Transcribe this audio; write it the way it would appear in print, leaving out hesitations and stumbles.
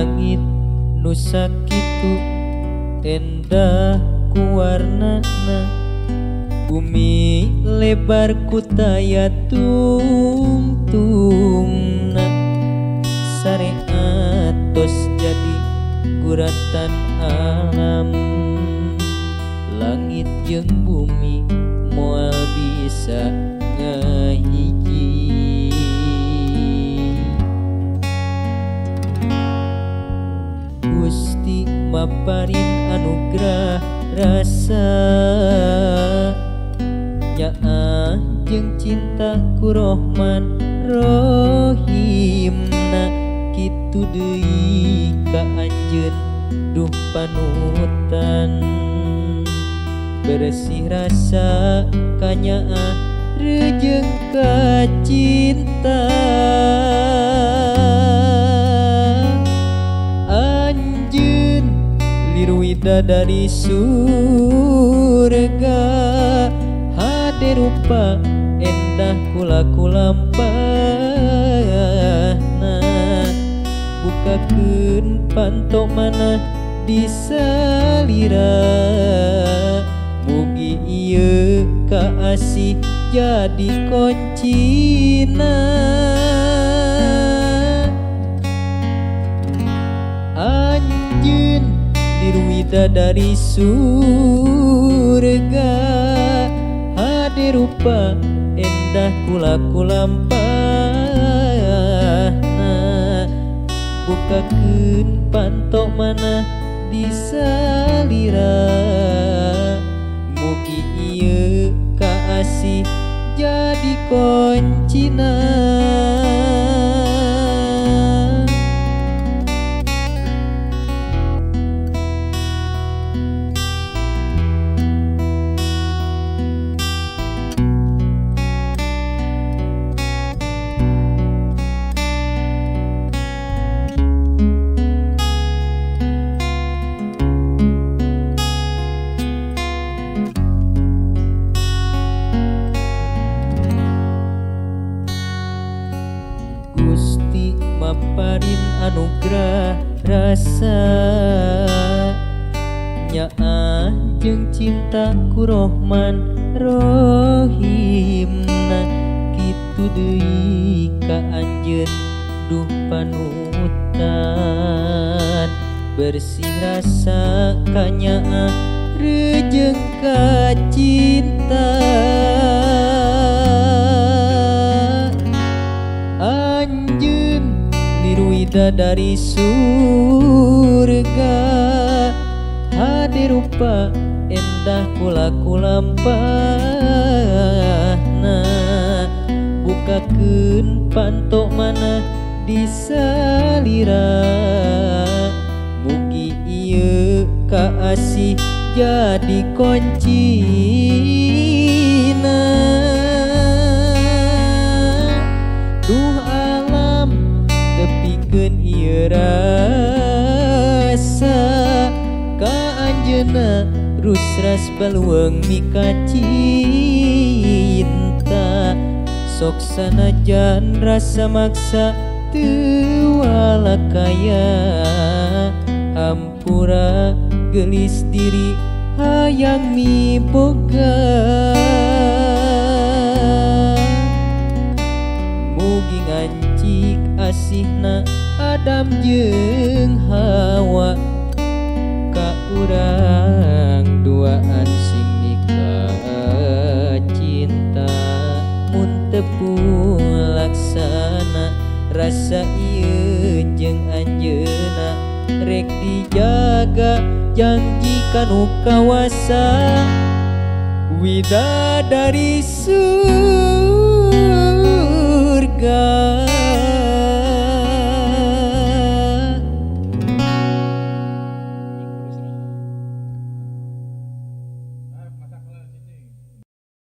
Langit nu sakitu endah ku warnana, bumi lebar ku taya tungtungna, sareat tos jadi guratan alam. Langit jeung bumi moal bisa ngahiji. Gusti maparin anugerah rasa nyaah jeung cinta ku Rohman Rohimna, kitu deui ka anjeun duh panutan. Bersih rasa kanyaah rejeung ka cinta. Anjeun liru widadari surga, hade rupa endah kula kulampahna, bukakeun panto mana di salira. Mugi ieu kaasih jadi kuncina. Anjeun liru widadari surga, hade rupa endah kula kulampahna, bukakeun panto mana di salira. Mugi ieu kaasih jadi kuncina. Gusti maparin anugerah rasa nyaah jeung cinta ku Rohman Rohimna, kitu deui ka anjeun duh panutan. Bersih rasa kanyaah rejeung ka cinta. Anjeun liru widadari surga, hade rupa endah kula kulampahna, bukakeun panto mana di salira. Mugi ieu kaasih jadi kuncina. Duh alam tepikeun ieu rasa ka anjeunna rusras balueung mika cinta. Sok sanajan rasa maksa teu walakaya, hampura geulis diri hayang miboga. Mugi ngancik asihna Adam jeung Hawa, ka urang duaan sing mika cinta. Mun teu pulaksana rasa ieu jeung anjeunna, rek dijaga janji kanu kawasa. Widadari surga.